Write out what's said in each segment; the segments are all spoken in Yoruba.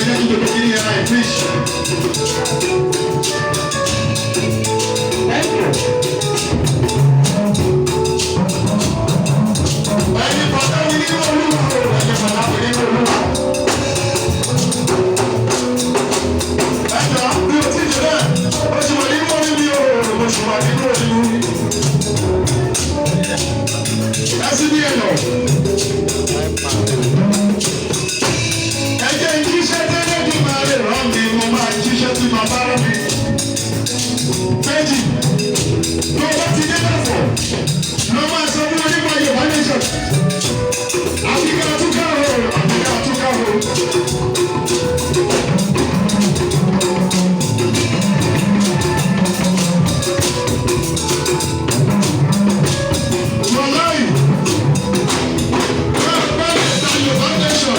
Jẹ́ kí gbogbo kí ni ẹ láì fish. Thank you. Ẹ̀yin bàtà mi nínú Olúwa o, ẹ̀yin bàtà mi nínú Olúwa. Ẹ jọ bí o ti jẹ bẹ́ẹ̀, o sì wà nínú orí mi o, mo sì wà nínú orí mi. Ẹ sì ní ẹ̀yọ̀. Ẹ jẹ́ jíṣẹ́ tẹ́lẹ̀ kí máa lè rán mi, mo máa jíṣẹ́ tí màá bá rán mi. Méjì, tó bá ti dé dàpọ̀, ló máa sọ fún wọn nípa Yorùbá nation. Àbíká túká o, àbíká túká o. Wàláì, bẹ́ẹ̀ bá lè ta Yorùbá nation.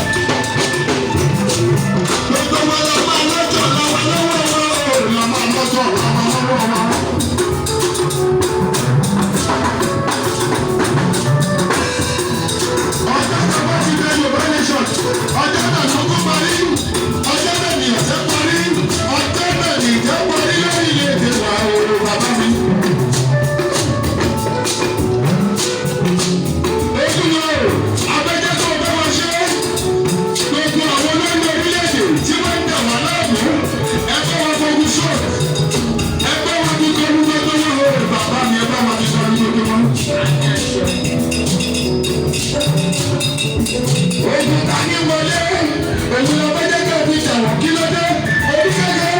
Gbogbo wa la máa lọ́jọ́ làwọn lọ́wọ́ wa o, la máa lọ́jọ́ làwọn lọ́wọ́ wa. Ọjọ́ tó bá ti dé Yorùbá nation, ọjọ́ náà ló kó parí, ọjọ́ náà ní ọ̀sẹ̀ parí, ọjọ́ náà ní ìjẹ́ parí lórílẹ̀-èdè wa o, bàbá mi. Ojúmọ́ o, abẹ́jẹ́ tó bá wọn ṣe é. Gbogbo àwọn olórí orílẹ̀-èdè tí wọ́n ń dà wá láàmú, ẹgbẹ́ wọn fogun sọ̀rọ̀, ẹgbẹ́ wọn fi kọlu gbogbo wọn o, bàbá mi, ẹgbẹ́ wọn fi kọlu gbogbo wọn. Ogun ta ní wọlé, òun lọ bá jẹ́ kí o fi jà wọ́n, kí ló dé? Orí kẹ́kẹ́.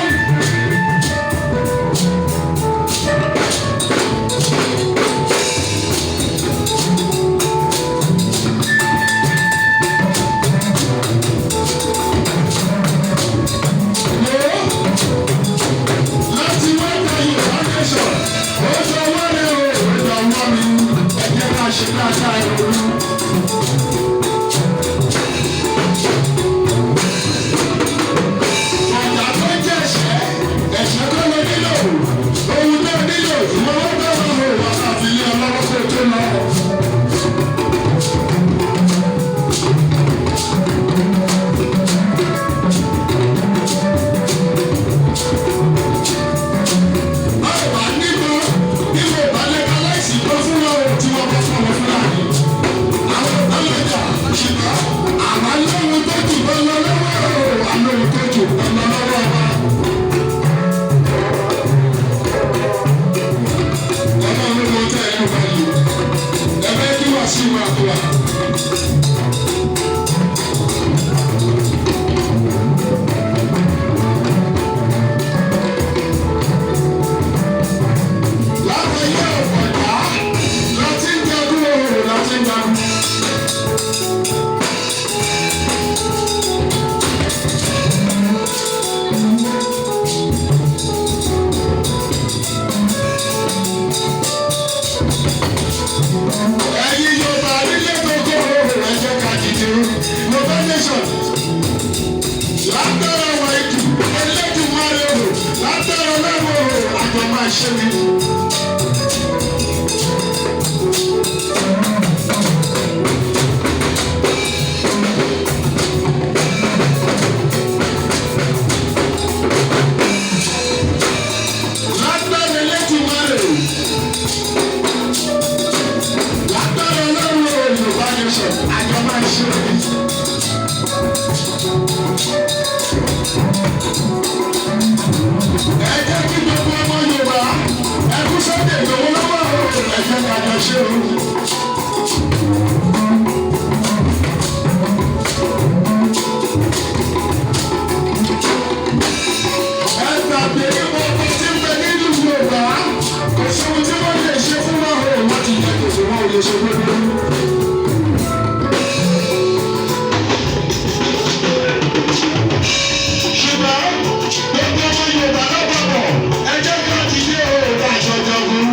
Láti wá ta Yorùbá nation, ó sọ wọ́n rẹ̀ o, ó sọ wọ́n mi, ẹ jẹ́ ká ṣe dáadáa ìrònú. Ọ̀gá tó jẹ́ ẹ̀ṣẹ̀, ẹ̀ṣẹ̀ tó lọ nílò, ohun tó nílò, ìwọ wọ́n bá wọn lò wọ́n àti ilé ọlọ́wọ́ kó tó lọ. Báwo bá níbo bí mo bá legalize tó fún wọn o tí wọ́n bá fún wọn Fúlàní. Àwọn ọlọ́jà ṣùgbọ́n àwa lóhun tó jù bọ́ lọ lọ́wọ́ o, àlóhun tó jù bọ́ lọ lọ́wọ́ wa. Ọlọ́run ló tẹ́ ẹ ló bá yìí. Ẹ fẹ́ kí wàá sí ìwà tó wà. Láwọn ilé ọ̀pọ̀dá láti ń jagun o, láti ń jagun. Ẹ̀yin Yorùbá nílé gbogbo, ẹ jẹ́ ká dìde. Yorùbá nation. Lágbára wa ìdù, Ẹlẹ́dùmarè o, lágbára Ọlọ́run o, àjọ máa ṣe mi. Lágbára Ẹlẹ́dùmarè o, lágbára Ọlọ́run o, Yorùbá nation, àjọ máa ṣe mi. Ẹ jẹ́ kí gbogbo ọmọ Yorùbá ẹ kú Sunday Igboho lọ́wọ́ o, ẹ jẹ́ ká jọ ṣe o. Ẹ gbàgbé nípa ọkọ tí ń bẹ nílùú Yorùbá, kò sóhun tí wọ́n lè ṣe fún wọn o, wọ́n ti yẹ kò sí wọn ò lè ṣe gbogbo. Ṣùgbọ́n gbogbo ọmọ Yorùbá lápapọ̀, ẹ jẹ́ ká ti dé o, ká jọ jagun.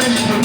Thank you.